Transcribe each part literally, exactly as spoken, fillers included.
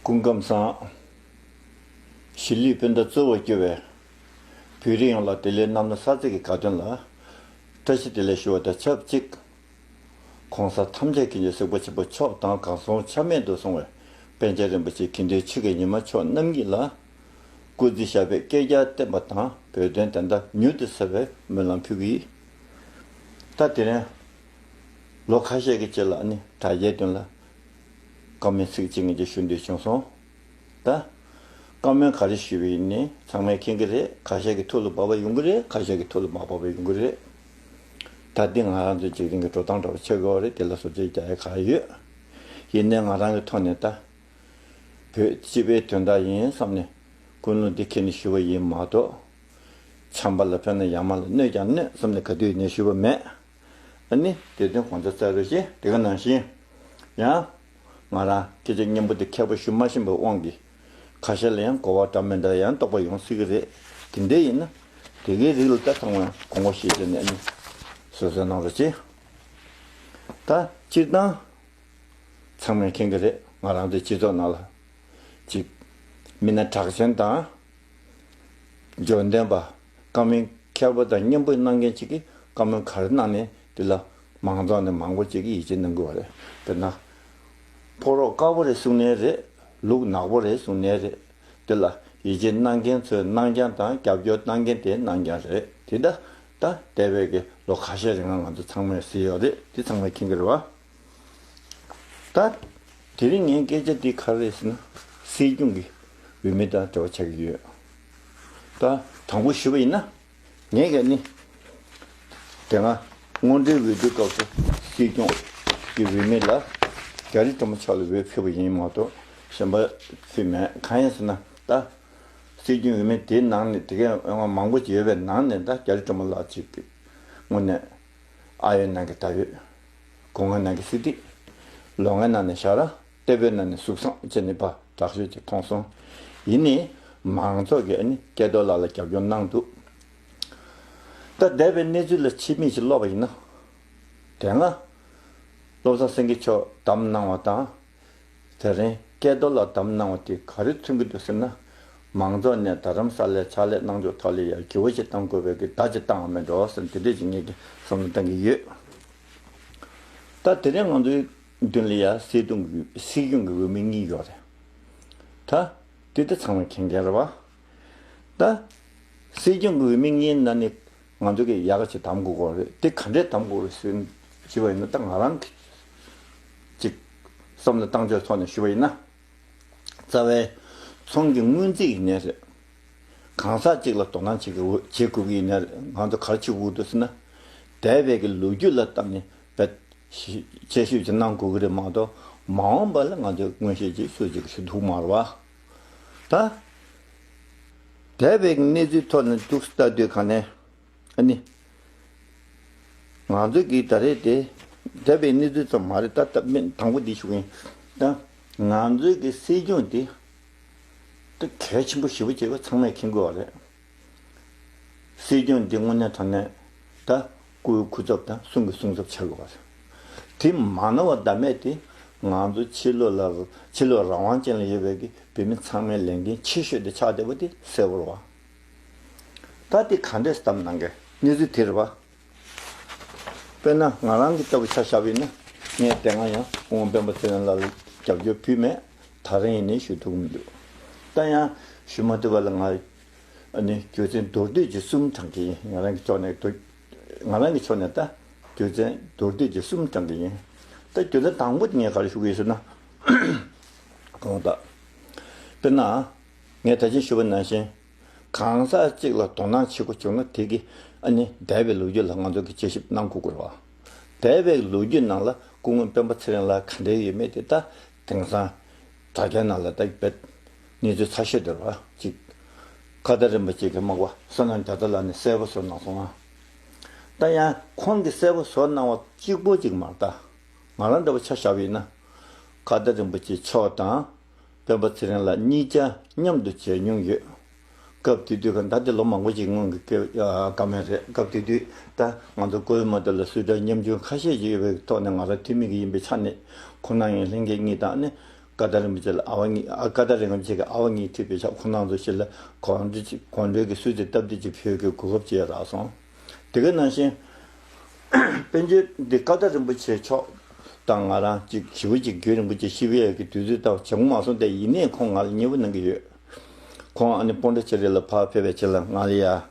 སྐུ་ཁམས་བཟང་། གཞིས་ལུས་སྤུན་ཟླ་གཙོ་བོར་གྱུར་བའི་བོད་རིགས་ཡོངས་ལ་བདེ་ལེགས་རྣམ་གྲོལ་གསར་ཚེས་ཀྱི་དགའ་སྟོན་ལ་བཀྲ་ཤིས་བདེ་ལེགས་ཞུ་བ་དང་ཆབས་ཅིག། ༸གོང་ས་ཐམས་ཅད་མཁྱེན་ཅིང་གཟིགས་པ་ཆེན་པོ་མཆོག་དང་། གང་བྱུང་ཆ་མེད་དུ་སོང་བའི་པཎ་ཆེན་རིན་པོ་ཆེ་དགེ་འདུན་ཆོས་ཀྱི་ཉི་མ་མཆོག་རྣམ་གཉིས་ལ་སྐུ་ཚེ་ཞབས་པད་བསྐལ་བརྒྱར་བརྟན་པ་དང་། བོད་དོན་བདེན་མཐའ་མྱུར་དུ་གསལ་བའི་སྨོན་ལམ་ཕུལ་གྱི་ཡིན། ད་དེ་རིང་ལོ་ཁ་ཤས་ཀྱི་རྗེས་ལ་ནི་དྲ་རྒྱའི་མདུན་ལ་བཀའ་མོལ་ཚིག་གཅིག་ངེད་ཀྱིས་ཞུ་འདོད་བྱུང་སོང་། ད་བཀའ་མོལ་ག་རེ་ཞུས་པ་ཡིན་ནའི་ཚང་མས་མཁྱེན་གྱི་རེད། ཁ་ཤས་ཀྱི་ཐུགས་ལ་བབས་པ་ཡོང་གི་རེད། ཁ་ཤས་ཀྱི་ཐུགས་ལ་མ་བབས་པ་ཡོང་གི་རེད། ད་འདི་ང་རང་ཚོའི་འཇིག་རྟེན་གྱི་འགྲོ་སྟངས་འདྲ་བོ་ཆགས་ཀྱི་ཡོད་རེད། དེ་ལ་བཟོ་བཅོས་རྒྱག་ཡ་ག་རེ་ཡོད། ཡིན་ནའི་ང་རང་གི་ཐོག་ནས་ད་བོད་སྤྱི་པའི་དོན་དག་ཡིན་བསམ་ནས་ཀུན་སློང་འདི་འཁྱེར་ནས་ཞུས་པ་ཡིན་མ་གཏོགས། བྱམས་པ་ལ་ཕན་ན་ཡ་མ་ལ་གནོད་ཀྱང་གནོད་བསམ་ནས་ག་དུས་ནས་ཞུས་པ་མེད། ཨ་ནི་དེ་དོན་གོང་ཚ་ཚ་རུ་ཞེས་དེ་ག་ནང་བཞིན། ཡང་ང་རང་སྐད་ཆ་སྙན་པོ་འདི་མཁས་པོ་ཞུ་མ་ཤེས་པའི་དབང་གིས་ཁ་ཤས་ལ་ཡང་གོ་བ་འདྲ་མི་འདྲ་ཡང་རྟོགས་པ་ཡོང་སྲིད་ཀྱི་རེད། དེ་འདྲ་ཡིན་ན་དེ་གའི་རིགས་ལ་ད་ཚང་མ་དགོངས་པ་བཞེས་བྱས་ནས་ཨ་ནི་བཟོད་བསྲན་གནང་རོགས་གྱིས། ད་སྤྱིར་བཏང་ཚང་མས་མཁྱེན་གྱི་རེད། ང་རང་ཚོའི་སྤྱི་ཚོགས་ནང་ལ་ཅིག་མི་སྣ་གྲགས་ཅན་དང་། འཇོན་ལྡན་པ། བཀའ་མོལ་མཁས་པོ་དང་སྙན་པོ་གནང་མཁན་ཅིག་གིས་བཀའ་མོལ་ག་རེ་གནང་ནའི་དེ་ལ་མང་ཚོགས་ནས་མང་པོ་ཅིག་གིས་ཡིད་ཆེས་གནང་དགོས་པ་རེད། དཔེར་ན། ཕོ་རོག་དཀར་པོ་རེད་གསུང་ནའི་རེད། ལུག་ནག་པོ་རེད་གསུང་ནའི་རེད། དེ་ལ་ཡིད་ཆེས་གནང་མཁན་ཚོས་གནང་རྐྱང་དང་རྒྱབ་སྐྱོར་གནང་མཁན་དེས་གནང་རྐྱང་རེད། དེ་ད་ད་འདས་པའི་གི་ལོ་ཁ་ཤས་རིང་ང་ཚོ་ཚང་མས་གཟིགས་ཡོད་རེད། དེ་ཚང་མས་མཁྱེན་གྱི་རེད་བ། ད། དེ་རིང་ངའི་སྐད་ཆ་འདི་ག་རེ་རེད་ཟེར་ན། སྲིད་སྐྱོང་གི་འོས་མི་དང་འབྲེལ་བ་ཆགས་ཀྱི་ཡོད། ད་དང་པོ་ཞུས་པ་ཡིན་ན། ངས་ཀྱང་ནི། དེ་སྔ་སྔོན་འགྲོའི་འོས་བསྡུའི་སྐབས་སུ་སྲིད་སྐྱོང་གི་འོས་མི་ལ་རྒྱ་རི་སྒྲོལ་མ་མཆོག་ལ་འོས་ཕུལ་བ་ཡིན་མ་གཏོགས་གཞན་པ་ཕུལ་མེད། གང་ཡིན་ཟེར་ན་ད། སྲིད་སྐྱོང་འོས་མི་དེའི་ནང་ནས་དེ་གའི་འོས་མང་པོ་ཅིག་ཡོད་པའི་ནང་ནས་ད་རྒྱ་རི་སྒྲོལ་མ་ལགས་ཅིག་གི་དངོས་གནས། ཨ་ཡོད་ནང་གི་ད་ཡོད། སྒོ་ངའི་ནང་གི་སྲིད་སྟེགས། ལོ་ངའི་ནང་ནས་ཞྭ་ར། ལྟེ་བའི་ནང་ནས་གཟུགས་བཟང་བྱས་ནས་ཕར་དྲག་ཤོས་ཅིག་མཐོང་སོང་། ཡིན་ནའི་མང་ཚོགས་ཀྱིས་ཨ་ནི་སྐལ་རྡོར་ལགས་ལ་རྒྱབ་སྐྱོར་གནང་འདུག་ད་འདས་པའི་གནས་ཚུལ་ལ་ཕྱི་མིག་ཅིག་ལོག་པ་ཡིན་ན། དེ་སྔ་བློ་བཟང་སེང་གེ་མཆོག་བདམས་གནང་བ་དང་། དེ་རིང་སྐལ་རྡོར་ལགས་བདམས་གནང་བ་དེ་ག་རེ་མཚོན་གྱི་འདུག་ཟེར་ན། མང་ཚོགས་ནས་རྡ་རམ་ས་ལའི་ཕྱག་ལས་གནང་ཕྱོགས་ཐོག་ལ་ཡང་འགྱུར་བ་ཞིག་གཏང་དགོས་པའི་གི་བརྡ་ཅིག་བཏང་བ་མེད་འགྲོ་ཟེར་ནས་དེ་འདྲས་ཅིག་ངེད་ཀྱིས་བསམ་བློ་གཏང་གི་ཡོད། ད་དེ་རིང་ང་ཚོའི་མདུན་ལ་ཡང་སྲིད་སྐྱོང་གི་སྲིད་སྐྱོང་གི་འོས་མི་གཉིས་ཡོད་རེད། ད་དེ་ད་ཚང་མས་མཁྱེན་མཁན་རེད་བ། ད། སྲིད་སྐྱོང་གི་འོས་མི་གཉིས་ནང་ནས་ང་ཚོ་གིས་ཡག་ག་ཅིག་གདམ་དགོས་ཀྱི་རེད། དེ་ག་འདྲས་གདམ་དགོས་རེད་ཟེར་ཞུས་པ་ཡིན་ན། ད་ང་རང་གི་ཅིག་བསམ་བློ་བཏང་ཕྱོགས་ཐོག་ནས་ཞུས་པ་ཡིན་ན། རྩ་བའི་ཚོང་གི་སྔོན་རྩིས་ཡིན་ནའི་རེད། གང་ཟག་ཅིག་ལ་དོ་སྣང་བྱེད་དགོས་བྱེད་དགོས་ཀྱི་ཡིན་ནའི་རེད། ང་ཚོ་ག་རེ་བྱེད་དགོས་འདུག་ཟེར་ན། འདས་པའི་གི་ལོ་རྒྱུས་ལ་བལྟས་ནས་བེད་ཆེ་ཤོས་ཅིག་གནང་དགོས་ཀྱི་རེད་མ་གཏོགས། མ་འོངས་པ་ལ་ང་ཚོས་མངོན་ཤེས་ཅིག་སུ་ཅིག་ཞུ་ཐུབ་མ་རེད་བ། ད། འདས་པའི་གནས་ཚུལ་ཐོག་ནས་འདུག་ལྟ་དུས་ག་ནས་ཨ་ནི། ང་ཚོ་གིས་ད་རེས་དེ་འདས་པའི་གནས་ཚུལ་ཙམ་མ་རེད། ད་ལྟ་མི་དང་པོ་འདི་ཞུ་གི་ཡིན། ད་ང་ཚོའི་གི་སྲིད་སྐྱོང་འདི་ད་གལ་ཆེན་པོ་ཞེ་པོ་ཅིག་ཚང་མས་མཁྱེན་དགོས་པ་རེད། སྲིད་སྐྱོང་འདི་དངོས་གནས་དྲང་གནས་ད་སྐུའི་སྐུ་ཚབ་དང་གསུང་གི་གསུང་ཚབ་ཆགས་དགོས་པ་རེད། དེ་མ་ནོར་བ་ཟླ་མེད་དེ་ང་ཚོ་ཕྱི་ལོགས་ལ་ཕྱི་ལོགས་རང་དབང་ཅན་ལ་ཡོད་པའི་གི་བོད་མི་ཚང་མའི་ལས་འགན་ཆེ་ཤོས་དེ་ཆགས་བསྡད་པ་དེ་གསལ་པོ་རེད་བ། ད་དེ་ག་འདྲས་གདམ་གནང་གི་གནས་ཚུལ་དེ་རེད་བ། དཔེར་ན་ང་རང་གི་ལྟ་བུ་ཆ་བཞག་པ་ཡིན་ན། ངས་དེ་སྔ་ཡང་སྐུ་ངོ་སྤེན་པ་ཚེ་རིང་ལགས་ལ་རྒྱབ་སྐྱོར་ཕུལ་མེད། ད་རིང་ཡིན་ནའི་ཞུ་ཐུབ་ཀྱི་མི་འདུག་ད་ཡང་ཞུ་མ་ཐུབ་པ་ལ་ང་ཨ་ནི་རྒྱུ་མཚན་མདོར་བསྡུས་ཀྱི་གསུམ་དྲངས་ཀྱི་ཡིན། ང་རང་གི་ཕྱོགས་ནས་མདོར་ང་རང་གི་ཕྱོགས་ནས་ད་རྒྱུ་མཚན་མདོར་བསྡུས་ཀྱི་གསུམ་དྲངས་ཀྱི་ཡིན། ད་རྒྱུ་མཚན་དང་པོ་དེ་ངས་ག་རེ་ཞུ་གི་ཡིན་ཟེར་ན། དགོངས་དག་དཔེར་ན། ངས་ད་ཅི་ཞུ་བ་ནང་བཞིན། གང་ཟག་གཅིག་ལ་དོ་སྣང་བྱེད་དགོས་བྱུང་ན། དེ་གི་ཨ་ནི་འདས་པའི་ལོ་རྒྱུས་ལ་ང་ཚོ་གི་དཔྱད་ཞིབ་གནང་དགོས་ཀྱི་རེད་བ། འདས་པའི་ལོ་རྒྱུས་ནང་ལ་སྐུ་ངོ་སྤེན་པ་ཚེ་རིང་ལགས་ག་འདྲ་ཡོད་མེད་དེ་ད་དེང་སང་དྲ་རྒྱའི་ནང་ལ་ད་རྦད་གནས་ཚུལ་ཚ་ཤོས་དེ་རེད་བ། གཅིག་མཁའ་ཟླ་རིན་པོ་ཆེ་གི་མག་པ་བསོད་ནམས་རྒྱ་མཚོ་ལགས་ནས་གསལ་པོ་བཟོ་གནང་སོང་ང་། ད་ཡང་ཁོང་གིས་གསལ་པོ་བཟོ་གནང་བ་གཅིག་པོ་གཅིག་མ་རེད། ད་ང་རང་འདྲ་པོ་ཆ་བཞག་པ་ཡིན་ན། མཁའ་ཟླ་རིན་པོ་ཆེ་མཆོག་དང་། སྤེན་པ་ཚེ་རིང་ལགས་གཉིས་ཆ་མཉམ་དུ་མཇལ་མྱོང་ཡོད། སྐབས་དེ་དུས་ཁ་ད་དེ་ལོ་མང་པོ་ཞིག་སྔོན་གྱི་སྐད་ཨ་བཀའ་མོལ་རེད། སྐབས་དེ་དུས་ད་ང་ཚོ་ཀོ་ཝེ་མ་ཏ་ལ་སུད་ཊར་ཉམ་ཆུང་ཁ་ཤས་ཤིག་ཡོད་པའི་ཐོག་ནས། ང་རང་འཐུས་མི་གི་ཡིན་པའི་ཆ་ནས། ཁོང་རྣམ་གཉིས་ལྷན་རྒྱས་གཉིས་དང་ནི་ ཀ་ཏ་རིན་པོ་ཆེ་ལ་ཨ་བ་གཉིས། ཨ། ཀ་ཏ་རིན་པོ་ཆེ་གི་ཨ་བ་གཉིས་ཐུག་པའི་ཆ་ཁོང་རྣམ་ཚོ་ཞིག་ལ་གོང་འདྲི་གོང་འགྲོས་ཀྱི་གསོལ་ཚིགས་སྟབས་བདེ་ཅིག་ཕུལ་དགོས་གོ་སྐབས་ཅིག་རག་སོང་། དེ་ག་ནང་བཞིན་དཔལ་འབྱོར་འདི་ཀ་ཏ་རིན་པོ་ཆེ་མཆོག་དང་ང་རང་ཅིག་ཞེ་པོ་ཅིག་རྒྱུན་རིང་པོ་ཅིག་ཤི་བའི་གི་དུས་ཚོད་དང་བྱུང་མ་སོང་། དེ་ཡིན་ནའི་ཁོང་ང་ལ་མཉེས་པོ་གནང་གི་ཡོད། ཁོང་ཨ་ནི་པོན་ཌི་ཅེ་རི་ལ་ཕར་ཕེབས་པའི་ཆེད་ལ་ང་ལ་ཡ།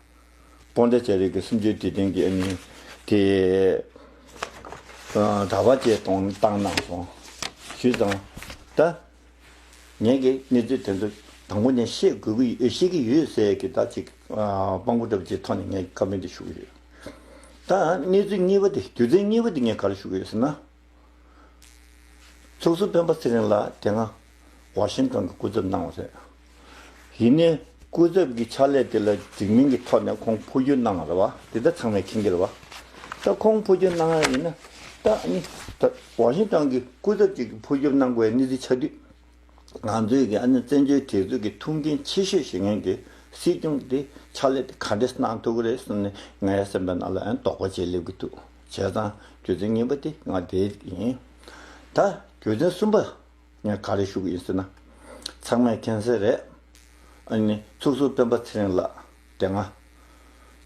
པོན་ཌི་ཅེ་རི་གི་གསུམ་བཅུའི་དུས་སྟོན་གྱི་ཨ་ནི་དེ་གྲྭ་པ་བཅས་གཏོང་བཏང་གནང་སོང་། ཞུས་ཙང་ད་ངས་ཀྱི་གནས་ཚུལ་དེ་ཚོ་དང་པོ་ནས་ཤེས་དགོས་ཀྱི་ཡོད། ཤེས་ཀྱི་ཡོད་ཟེར་གྱི་ད་ཅིག་དཔང་པོ་འདྲ་པོ་ཅིག་ཐོག་ནས་ངས་བཀའ་མོལ་འདི་ཞུ་གི་ཡོད། ད་གནས་ཚུལ་གཉིས་པ་དེ། རྒྱུ་མཚན་གཉིས་པ་དེ་ངས་ག་རེ་ཞུ་གི་ཡོད་ཟེར་ན། ཚོགས་ཟུར་སྤེན་པ་ཚེ་རིང་ལགས་དེ་སྔ་ཝ་ཤིང་ཏོན་གྱི་སྐུ་ཚབ་གནང་བ་རེད། ཡིན་ནའི་སྐུ་ཚབ་ཀྱི་ཕྱག་ལས་དེ་ལ་འགྲིག་མིན་གྱི་ཐོག་ནས་ཁོང་འཕོ་འགྱུར་གནང་བ་རེད་བ། དེ་ད་ཚང་མས་མཁྱེན་གྱི་རེད་བ། ད་ཁོང་འཕོ་འགྱུར་གནང་ཡ་ཡིན་ན། ད་ནི་ད་ཝ་ཤིང་ཏོན་གྱི་སྐུ་ཚབ་ཅིག་འཕོ་འགྱུར་གནང་དགོས་ཡ་གནས་ཚུལ་ཆགས་དུས། ང་ཚོའི་གི་ཨ་ནི་བཙན་བྱོལ་སྒྲིག་འཛུགས་ཀྱི་ཐུགས་འགན་ཆེ་ཤོས་བཞེས་མཁན་གྱི་སྲིད་སྐྱོང་དེ་ཕྱག་ལས་དེ་ག་འདྲས་གནང་ཐུབ་ཀྱི་རེད་བསམ་ནས་ངའི་སེམས་པའི་ནང་ལ་ཨ་ནི་དོགས་པ་བྱས་སླེབས་ཀྱི་འདུག་བྱས་ཙང་རྒྱུ་མཚན་གཉིས་པ་དེ་ང་དེ་ཡིན། ད་རྒྱུ་མཚན་གསུམ་པ་ངས་ག་རེ་ཞུ་གི་ཡིན་ཟེར་ན། ཚང་མས་མཁྱེན་གསལ་རེད། ཨ་ནི་ཚོགས་ཟུར་སྤེན་པ་ཚེ་རིང་ལགས་དེ་སྔ་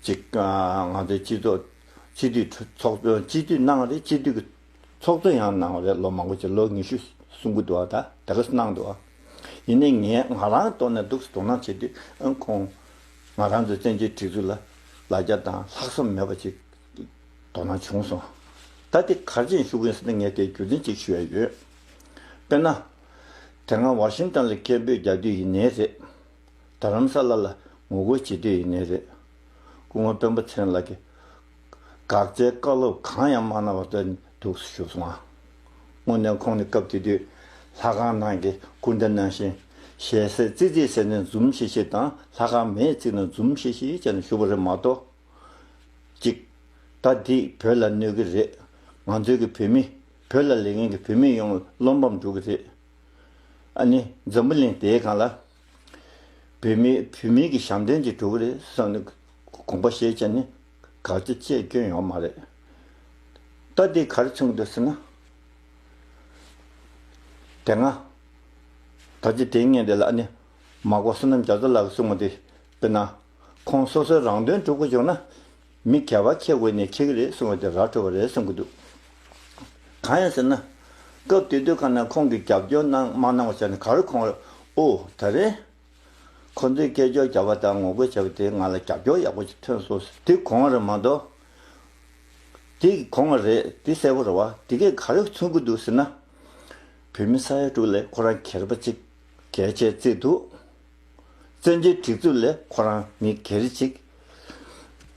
ཅིག་ང་ཚོའི་སྤྱི་ཚོགས་སྤྱི་འཐུས་ཚོགས་སྤྱི་འཐུས་གནང་རེད། སྤྱི་འཐུས་ཀྱི་ཚོགས་གཙོ་ཡང་གནང་བ་རེད། ལོ་མང་པོ་ཅིག་ལོ་ཉི་ཤུ་སོང་གི་འདུག་བ། ད་ད་ག་སེ་གནང་འདུག་བ། ཡིན་ནའི་ངས་ང་རང་ཐོག་ནས་འདུག་སེ་དོ་སྣང་བྱེད་དུས་ཨང་ཁོང་ང་རང་ཚོའི་བཙན་བྱོལ་སྒྲིག་འཛུགས་ལ་ལ་རྒྱ་དང་ལྷག་བསམ་མེད་པ་ཅིག་དོ་སྣང་བྱུང་སོང་། ད་དེ་ག་རེ་བྱས་ནས་ཞུ་གི་ཡིན་ཟེར་ན་ངས་དེའི་རྒྱུ་མཚན་ཅིག་ཞུ་ཡ་ཡོད། དཔེར་ན། དེ་སྔ་ཝ་ཤིང་ཏོན་ལ་སྐད་འབོད་རྒྱག་དུས་ཡིན་ནའི་རེད། རྡ་རམ་ས་ལ་ལ་ངོ་རྒོལ་བྱེད་དུས་ཡིན་ནའི་རེད། སྐུ་ངོ་སྤེན་པ་ཚེ་རིང་ལགས་ཀྱིས་དགག་བྱའི་བཀའ་སློབ་གང་ཡང་མ་གནང་བར་ད་འདུག་སེ་བཞུགས་སོང་ང་། དངོས་གནས་ཁོང་ནི་སྐབས་དེ་དུས་ལྷ་ཁང་ནང་གི་སྐུ་འདྲ་ནང་བཞིན་ཞལ་ཟས་ཙི་ཙི་ཟས་ནས་འཛུམ་ཤིག་ཤིག་དང་ལྷ་ཁང་མེས་ཚིག་ནས་འཛུམ་ཤིག་ཤིག་བྱས་ནས་བཞུགས་པ་རེད་མ་གཏོགས། གཅིག་ད་འདི་བོད་ལ་གནོད་ཀྱི་རེད། ང་ཚོའི་གི་བོད་མི་བོད་ལ་ལས་ངན་གྱི་བོད་མི་ཡོངས་བློ་ཕམ་འགྲོ་གི་རེད། ཨ་ནི་འཛམ་བུ་གླིང་དེའི་སྒང་ལ་བོད་མི་བོད་མི་གི་ཞབས་འདྲེན་ཅིག་འགྲོ་གི་རེད་བསམ་ནས་དགོངས་པ་བཞེས་བྱས་ནས་དགག་བྱ་ཅིག་བསྐྱོན་ཡོད་མ་རེད། ད་འདི་ག་རེ་མཚོན་གྱི་འདུག་ཟེར་ན། དེ་སྔ་ད་ཅི་དེ་ངས་འདི་ལ་ཨ་ནི་མ་གོ་བསོད་ནམས་རྒྱ་མཚོ་ལགས་གསུངས་པ་དེ་དཔེར་ན། ཁོང་སོ་སོའི་རང་དོན་སྒྲུབ་དགོས་བྱུང་ན། མི་སྒེར་པ་ཁྱེར་དགོས་ནས་ཁྱེར་གྱི་རེད་གསུངས་པ་དེ་ར་འཕྲོད་པ་རེད་བསམ་གྱི་འདུག་གང་ཡིན་ཟེར་ན། སྐབས་དེ་དུས་ག་ནས་ཁོང་གིས་རྒྱབ་སྐྱོར་གནང་མ་གནང་བ་བྱས་ནས་ག་རེ་ཁོང་ལ་ཨོ་ད་རེད། ཁོ་ཚོས་སྐད་ཅོར་བརྒྱབ་པ་དང་ངོ་རྒོལ་བྱས་པ་དེ་ང་ལ་རྒྱབ་སྐྱོར་ཡག་པོ་ཞིག་ཐོན་སོང་། དེ་དགོངས་པ་རེད་མ་གཏོགས། དེ་དགོངས་པ་རེད། དེ་གསལ་པོ་རེད་བ། དེ་གས་ག་རེ་མཚོན་གྱི་འདུག་ཟེར་ན། བོད་མི་ས་ཡ་དྲུག་ལས་ཁོ་རང་སྒེར་པ་གཅིག་གལ་ཆེ་བརྩིས་འདུག་བཙན་བྱོལ་སྒྲིག་འཛུགས་ལས་ཁོ་རང་མི་སྒེར་གཅིག་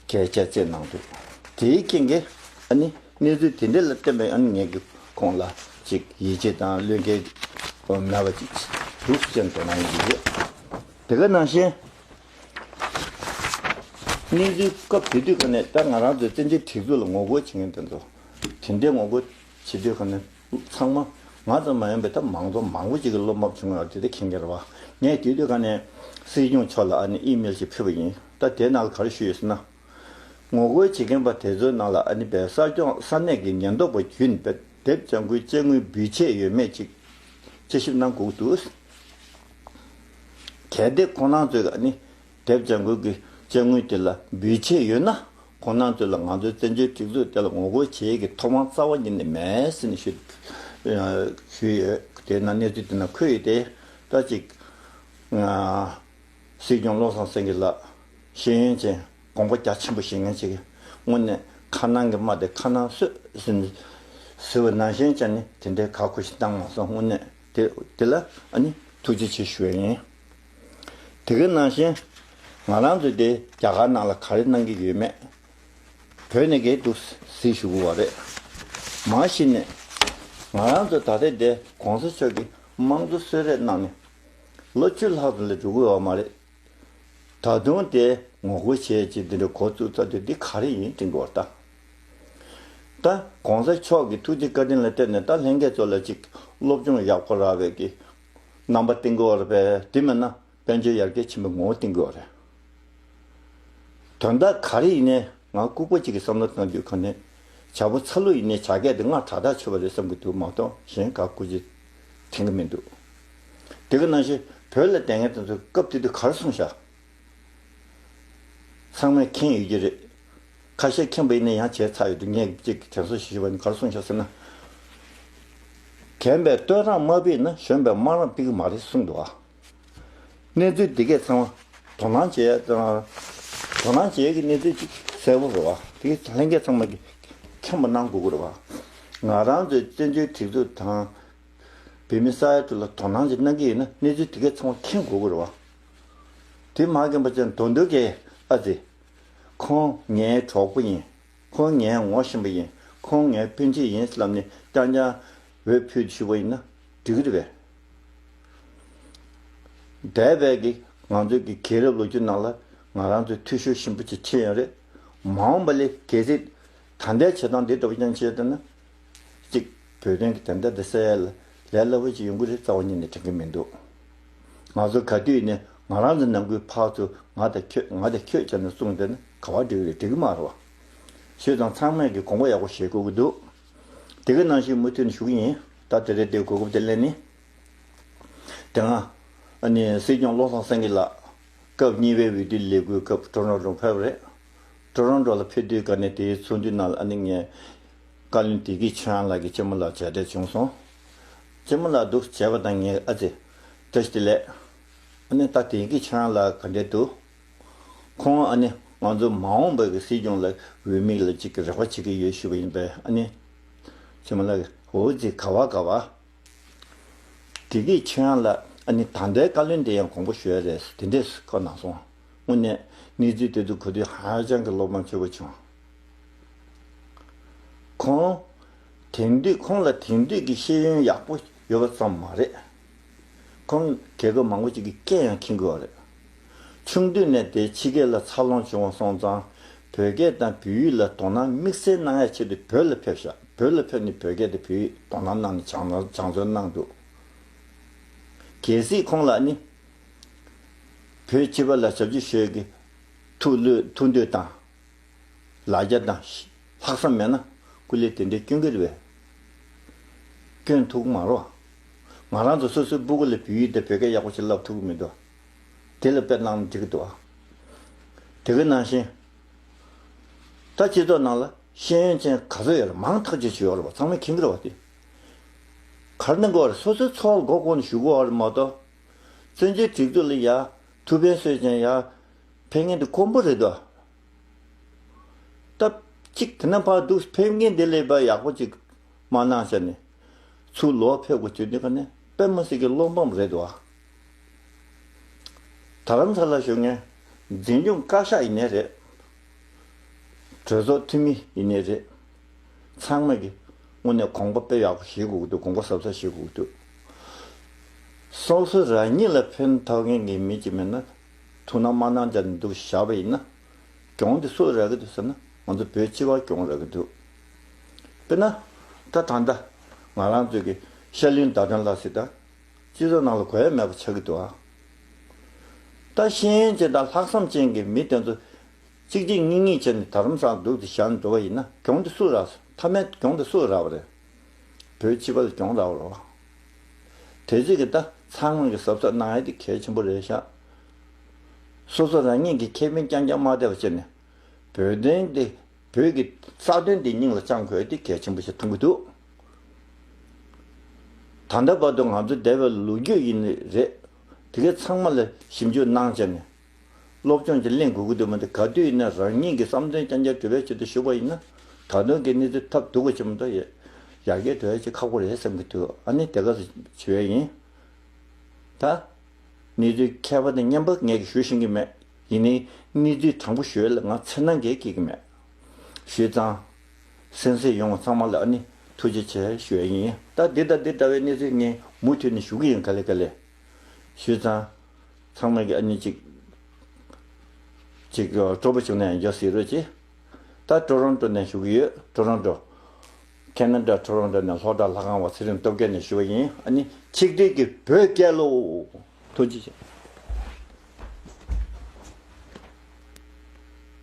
གལ་ཆེ་བརྩིས་གནང་འདུག་དེའི་རྐྱེན་གྱིས་ཨ་ནི་གནས་ཚུལ་དེ་འདྲ་ལ་བརྟེན་པའི་ཨ་ནི་ངས་ཀྱི་ཁོང་ལ་ཅིག་ཡིད་ཆེས་དང་བློས་འགེལ་མེད་པ་ཅིག་འདུག་ཅེས་དོ་སྣང་ཡོད་རེད། དེ་ག་ནང་བཞིན། གནས་ཚུལ་སྐབས་དེ་དུས་ག་ནས་ད་ང་རང་ཚོའི་བཙན་བྱོལ་སྒྲིག་འཛུགས་ལ་ངོ་རྒོལ་བྱེད་མཁན་དེ་ཚོ་དེ་འདྲའི་ངོ་རྒོལ་བྱེད་དུས་ག་ནས་ཚང་མ་ང་ཙམ་མ་ཡིན་པའི་ད་མང་ཚོགས་མང་པོ་ཅིག་གིས་བློ་མ་བྱུང་བ་དེ་ད་མཁྱེན་གྱི་རེད་བ། ངས་དེ་དུས་ག་ནས་སྲིད་སྐྱོང་མཆོག་ལ་ཨ་ནི་ཨི་མེལ་ཞིག་ཕུལ་བ་ཡིན། ད་དེའི་ནང་ལ་ག་རེ་ཞུས་ཡོད་ཟེར་ན། ངོ་རྒོལ་བྱེད་མཁན་པ་དེ་ཚོའི་ནང་ལ་ཨ་ནི་པའི་གསར་སྐྱོང་ས་གནས་ཀྱི་ཉེན་རྟོག་པ་བརྒྱུད་ནས་དེབ་ལྗང་ཁུའི་དཔྱ་དངུལ་འབུལ་ཆད་ཡོད་མེད་ཅིག་དཔྱད་ཞིབ་གནང་དགོས་ཀྱི་འདུག་གལ་ཏེ་ཁོང་རྣམ་ཚོས་ཨ་ནི་དེབ་ལྗང་ཁུ་གི་དཔྱ་དངུལ་དེ་ལ་འབུལ་ཆད་ཡོད་ན། ཁོང་རྣམ་ཚོ་ལ་ང་ཚོའི་བཙན་བྱོལ་སྒྲིག་འཛུགས་དེ་ལ་ངོ་རྒོལ་བྱེད་ཡས་ཀྱི་ཐོབ་དབང་རྩ་བ་ཉིད་ནས་མེད་ཟེར་ནས་ཞུ་ཞུས་ཡོད། དེ་ན་གནས་ཚུལ་དེ་ན་འཁོད་ཡོད་དེ། ད་ཅིག་ང་སྲིད་སྐྱོང་བློ་བཟང་སེང་གེ་ལགས་ཤེས་ཡོན་ཅན་དགོངས་པ་རྒྱ་ཆེན་པོ་བཞེས་མཁན་ཅིག་གིས་དངོས་གནས་ཁ་ནང་གི་རྨ་དེ་ཁ་ནང་གསོས་ཟེར་ཟེར་བ་ནང་བཞིན་བྱས་ནས་དེ་འདྲའི་ཁག་ཁུར་ཞིག་བཏང་མ་སོང་། དངོས་གནས་དེ་དེ་ལ་ཨ་ནི་ཐུགས་རྗེ་ཆེ་ཞུ་ཡ་ཡིན། དེ་ག་ནང་བཞིན་ང་རང་ཚོ་དེ་རྒྱ་གར་ནང་ལ་ག་རེ་གནང་གི་ཡོད་མེད་བོད་ནས་གས་འདུག་གཟིགས་ཞུ་དགོས་པ་རེད། མ་གཞི་ནས་ང་རང་ཚོ་ད་ལྟའི་དེ་གོང་ས་མཆོག་གིས་དམངས་གཙོ་གསོལ་རས་གནང་ནས་ལོ་བཅུ་ལྷག་ཙམ་ལས་འགྲོ་གི་ཡོད་མ་རེད། ད་དུང་དེ་ངོ་རྒོལ་བྱས་ཅིག་འདི་འདྲ་འགོ་བཙུགས་ཚར་དུས་འདི་ག་རེ་ཡིན་དྲན་གི་བར་ལྟ། ད་གོང་ས་མཆོག་གི་ཐུགས་རྗེ་བཀའ་དྲིན་ལ་བརྟེན་ནས་ད་ལྷན་རྒྱས་ཚོ་ལ་ཅིག་སློབ་སྦྱོང་ཡག་པོ་རག་པའི་གི་རྣམ་པ་བསྟན་གི་བར་བས་དེ་མིན་ན་དཔལ་འབྱོར་ཡར་རྒྱས་ཕྱིན་པའི་ངོ་བོ་བསྟན་གི་བར་རེད། དོན་དག་ག་རེ་ཡིན་ནའི་ང་ལྐུགས་པ་གཅིག་གི་བསམ་བློ་བཏང་དུས་ག་ནས་བྱ་ཕོ་ཚ་ལུ་ཡིན་ནའི་བྱ་སྐད་དེ་སྔར་དྲག་ཐག་ཆོད་པ་རེད་བསམ་གི་འདུག་མ་གཏོགས་གཞན་ག་སྐུ་ཅི་དྲན་གི་མི་འདུག་དེ་ག་ནང་བཞིན་བོད་ལ་བསྡད་མཁན་དེ་ཚོ་སྐབས་དེ་དུས་ག་རེ་གསུངས་ཤག་ཚང་མས་མཁྱེན་ཡོད་ཀྱི་རེད། ཁ་ཤས་མཁྱེན་པ་ཡིན་ན་ཡང་བྱས་ཚར་ཡོད་འདུག་ངས་ཅིག་དྲན་གསོ་ཞུ་ཞུ་བ་ནི་ག་རེ་གསུངས་ཤག་ཟེར་ན། རྒན་པས་བསྟོད་རང་མ་ཕུལ་ན་གཞོན་པས་སྨད་རང་ཕུལ་གྱི་མ་རེད་གསུངས་འདུག་ཨ། གནས་ཚུལ་འདི་གས་ཚང་མ་དོ་སྣང་བྱེད་ཡ་དང་། དོ་སྣང་བྱེད་ཡ་གི་གནས་ཚུལ་ཅིག་གསལ་པོ་རེད་བ། དེ་གས་ལྷན་རྒྱས་ཚང་མ་གིས་མཁྱེན་པ་གནང་དགོས་ཀྱི་རེད་བ། ང་རང་ཚོའི་བཙན་བྱོལ་སྒྲིག་འཛུགས་དང་། བོད་མི་ས་ཡ་དྲུག་ལ་དོ་སྣང་ཅིག་གནང་གི་ཡིན་ན་གནས་ཚུལ་དེ་གས་ཚང་མ་མཁྱེན་དགོས་ཀྱི་རེད་བ། དེ་མ་མཁྱེན་པ་ཅན་དོན་དུ་གས་ཨ་ཙི། ཁོང་ངའི་གྲོགས་པོ་ཡིན། ཁོང་ངའི་ངོ་ཤེས་པ་ཡིན། ཁོང་ངའི་སྤུན་མཆེད་ཡིན་ལབ་ནས་རྐྱང་རྐྱང་འོས་ཕུལ་ཞུས་པ་ཡིན་ན་འགྲིག་གི་རེད་པས། འདས་པའི་གི་ང་ཚོའི་གི་རྒྱལ་རབས་ལོ་རྒྱུས་ནང་ལ་ང་རང་ཚོའི་འཐུས་ཤོར་ཞིམ་པོ་ཅིག་ཕྱིན་ཡོད་རེད། མ་འོངས་པ་ལས་གལ་སྲིད་ད་ལྟའི་བྱེད་སྟངས་འདི་ལྟ་བུ་ཀྱང་བྱས་བསྡད་ན། གཅིག་བོད་དོན་གྱི་དོན་དག་འདི་སེལ་ཡ་ལ་ལས་སླ་པོ་ཅིག་ཡོང་གི་རེད་རྩ་བ་ཉིད་ནས་དྲན་གྱི་མི་འདུག་ང་ཚོ་ག་དུས་ནས་ང་རང་ཚོ་ནང་ཁུལ་ཕར་ཚུར་ང་དང་ཁྱོད་ང་དང་ཁྱོད་བྱས་ནས་གསུངས་བསྡད་ན་ག་པར་འགྲིག་གི་རེད། འགྲིག་གི་མ་རེད་བ། བྱས་ཙང་ཚང་མས་ཀྱི་དགོངས་པ་ཡག་པོ་བཞེས་དགོས་ཀྱི་འདུག་དེ་ག་ནང་བཞིན་མུ་མཐུད་ནས་ཞུ་གི་ཡིན། ད་དེ་རེད་དེ་གོ་སྐབས་དེ་ལེན་ནི། དེ་སྔ་ཨ་ནི་སྲིད་སྐྱོང་བློ་བཟང་སེང་གེ་ལགས་སྐབས་གཉིས་པའི་འོས་བསྡུའི་ལས་འགུལ་སྐབས་ཀྲོ་རོན་ཀྲོ་ཕེབས་པ་རེད། ཀྲོ་རོན་ཀྲོ་ལ་ཕེབས་དུས་ག་ནས་དེའི་ཚོགས་འདུའི་ནང་ལ་ཨ་ནི་ངས་བཀའ་བློན་བདེ་སྐྱིད་ཆོས་དབྱངས་ལགས་ཀྱི་གཅེན་མོ་ལགས་མཇལ་འཕྲད་བྱུང་སོང་། གཅེན་མོ་ལགས་འདུག་མཇལ་བ་དང་ངས་ཨ་ཙི། བཀྲ་ཤིས་བདེ་ལེགས། ཨ་ནི་ད་བདེ་སྐྱིད་ཆོས་དབྱངས་ལགས་ག་འདྲས་འདུག་ཁོང་ཨ་ནི་ང་ཚོ་མ་འོངས་པའི་གི་སྲིད་སྐྱོང་ལ་འོས་མི་ལ་གཅིག་གི་རེ་བ་བྱེད་ཀྱི་ཡོད་ཞུས་པ་ཡིན་པས་ཨ་ནི། གཅེན་མོ་ལགས་ཀྱིས་འོ་ཙི་ག་བ་ག་བ། བདེ་སྐྱིད་ཆོས་དབྱངས་ལགས་ཨ་ནི་ད་ལྟའི་བཀའ་བློན་དེ་ཡང་དགོངས་པ་ཞུ་ཡ་རེད་དེ་འདྲས་ཁོ་གནང་སོང་། དངོས་གནས་གནས་ཚུལ་དེ་ཚོ་གོ་དུས་ཧ་ཅང་གི་བློ་ཕམ་ཆེན་པོ་བྱུང་། ཁོང་དེང་དུས་ཁོང་ལ་དེང་དུས་ཀྱི་ཤེས་ཡོན་ཡག་པོ་ཡོད་པ་ཙམ་མ་རེད། ཁོང་རྒྱལ་ཁབ་མང་པོ་ཅིག་གི་སྐད་ཡང་མཁྱེན་གྱི་ཡོད་རེད། ཆུང་དུས་ནས་དེ་ཕྱི་རྒྱལ་ལ་འཚར་ལོངས་བྱུང་བ་སོང་ཙང་བོད་སྐད་དང་བོད་ཡིག་ལ་དོ་སྣང་དམིགས་བསལ་གནང་ཡ་ཆེད་དུ་བོད་ལ་ཕེབས་ཤག་བོད་ལ་ཕེབས་ནས་བོད་སྐད་དང་བོད་ཡིག་དོ་སྣང་གནང་ནས་སྦྱང་སྦྱང་བརྩོན་གནང་འདུག་གལ་སྲིད་ཁོང་ལ་ནི་བོད་སྤྱི་པ་ལ་ཞབས་ཕྱི་ཞུ་ཡ་གི་ཐུགས་བློས་ཐུགས་འདོད་དང་། ལ་རྒྱ་དང་ལྷག་བསམ་མེད་ན་སྐུ་ལས་དེ་འདྲའི་སྐྱོན་གྱི་རེད་པས། སྐྱོན་ཐུག་མ་རོ། ང་རང་ཚོ་སོ་སོའི་སྤུ་གུ་ལ་བོད་ཡིག་དང་བོད་སྐད་ཡག་པོ་ཞིག་བསླབ་ཐུབ་ཀྱི་མི་འདུག་དེ་ལ་དཔེ་གནང་ན་འགྲིག་གི་འདུག་ཨ། དེ་ག་ནང་བཞིན། ད་སྤྱི་ཚོགས་ནང་ལ་ཤེས་ཡོན་ཅན་ག་ཚོད་ཡོད་རེད། མང་ཐག་ཆོད་ཅིག་ཡོད་རེད་བ། ཚང་མས་མཁྱེན་གྱི་རེད་བ་དེ། ག་རེ་གནང་དགོས་རེད། སོ་སོའི་འཚོ་བ་སྒོ་སྒོ་ནས་ཞུགས་དགོས་རེད་མ་གཏོགས། བཙན་བྱོལ་སྒྲིག་འཛུགས་ལ་ཡ་ཐུགས་ཕན་གསོས་ཅན་ཡ་ཕེབས་མཁན་དེ་དཀོན་པོ་རེད་དོ། སྟབས་གཅིག་དེ་ན་ཕར་འདུག་ཕེབས་མཁན་དེ་ལས་པ་ཡག་པོ་ཅིག་མ་གནང་བྱས་ནས་ཚུར་ལོག་ཕེབས་དགོས་བྱུང་དུས་ཀ་ནས་དཔེ་མི་སྲིད་ཀྱི་བློ་ཕམ་རེད་དོ། རྡ་རམ་ས་ལ་བཞུགས་མཁན་འཛིན་སྐྱོང་བཀའ་ཤག་ཡིན་ནའི་རེད། གྲོས་ཚོགས་འཐུས་མི་ཡིན་ནའི་རེད། ཚང་མ་གིས་དངོས་གནས་དགོངས་པ་དཔེ་ཡག་པོ་བཞེས་དགོས་ཀྱི་འདུག་དགོངས་པ་ཟབ་ཟབ་བཞེས་དགོས་ཀྱི་འདུག་སོ་སོ་རང་ཉིད་ལ་ཕན་ཐོགས་མཁན་གྱི་མི་གཅིག་མེད་ན་ཐུགས་སྣང་མ་གནང་བྱས་ནས་འདུག་བཞག་པ་ཡིན་ན་གྱོང་དེ་སུ་ལ་རག་གི་འདུག་ཟེར་ན་ང་ཚོ་བོད་སྤྱི་པར་གྱོང་རག་གི་འདུག་དཔེར་ན་ད་ད་ལྟ་ང་རང་ཚོའི་གི་ཤར་གླིང་ཟླ་སྒྲོན་ལགས་ཟེར་ད། སྤྱི་ཚོགས་ནང་ལ་གོ་ཡ་མེད་པ་ཆགས་ཀྱི་འདུག་ཨ། ད་ཤེས་ཡོན་ཅན་དང་ལྷག་བསམ་ཅན་གྱི་མི་དེ་ཚོ་གཅིག་གཅིག་གཉིས་གཉིས་བྱས་ནས་རྡ་རམ་ས་ལ་འདུག་སེ་བཞག་ནས་འགྲོ་བ་ཡིན་ན་གྱོང་དེ་སུ་རག་མཐའ་མའི་གྱོང་དེ་སུ་རག་པ་རེད། བོད་སྤྱི་པ་ལ་གྱོང་རག་པ་རེད་བ། དེ་ཚོས་ཀྱི་ད་ཚང་མ་གི་གཟབ་གཟབ་གནང་ཡ་དེ་གལ་ཆེན་པོ་རེད་ཤག་སོ་སོ་རང་ཉིད་ཀྱི་ཁེ་ཕན་རྐྱང་རྐྱང་མ་བལྟས་པ་བྱས་ནས་བོད་དོན་དེ་བོད་ཀྱི་རྩ་དོན་དེ་སྙིང་ལ་བཅངས་དགོས་ཡ་དེ་གལ་ཆེན་པོ་ཞིག་མཐོང་གི་འདུག་ད་ལྟ་བར་དུ་ང་ཚོ་འདས་པའི་ལོ་རྒྱུས་ཡིན་ནི་རེད། དེ་གའི་ཚང་མ་ལ་ཞིབ་འཇུག་གནང་བྱས་ནས་སློབ་སྦྱོང་ཅིག་ལེན་དགོས་ཀྱི་འདུག་མ་གཏོགས་ག་དུས་ཡིན་ན་རང་ཉིད་ཀྱི་བསམ་དོན་རྐྱང་རྐྱང་འགྲུབ་པའི་ཆེད་དུ་ཞུགས་པ་ཡིན་ན་ད་དུང་གི་གནས་ཚུལ་ཐབས་སྡུག་པ་ཆེན་པོ་འདུག་ཡ་ཡར་རྒྱས་འགྲོ་ཡ་ཅིག་ཁག་པོ་རེད་བསམ་གྱི་འདུག་ཨ་ནི་དེ་ག་ཚོད་བྱེད་ཡ་ཡིན། ད། གནས་ཚུལ་མཁས་པ་དང་སྙན་པ་ངས་ཀྱིས་ཞུ་ཤེས་ཀྱི་མེད། ཡིན་ནའི་གནས་ཚུལ་དྲང་པོ་ཞུ་ཡ་ལ་ང་འཚེར་སྣང་གང་ཡང་སྐྱེ་གི་མེད། བྱས་ཙང་། གསན་གཟིགས་ཡོང་བ་ཚང་མ་ལ་ཨ་ནི་ཐུགས་རྗེ་ཆེ་ཞུ་ཡ་ཡིན། ད་འདི་དང་འདི་འདྲ་བའི་གནས་ཚུལ་ངས་མུ་མཐུད་ནས་ཞུ་གི་ཡིན་ག་ལེ་ག་ལེ། བྱས་ཙང་། ཚང་མ་གིས་ཨ་ནི་ཅིག་ཅིག་སྤྲོ་པོ་བྱུང་ན་ཡང་འཇོག་ཟེར་རོགས་གྱིས། ད་ཀྲོ་རོན་ཀྲོ་ནས་ཞུ་གི་ཡོད། ཀྲོ་རོན་ཀྲོ། ཁེ་ན་ཌ་ཀྲོ་རོན་ཀྲོ་ནས་ལྷོ་བྲག་ལྷ་ཁང་བ་ཚེ་རིང་སྟོབས་རྒྱལ་ནས་ཞུ་བ་ཡིན། ཨ་ནི་ཆིག་སྒྲིལ་གྱིས་བོད་རྒྱལ་ལོ། ཐུགས་རྗེ་ཆེ།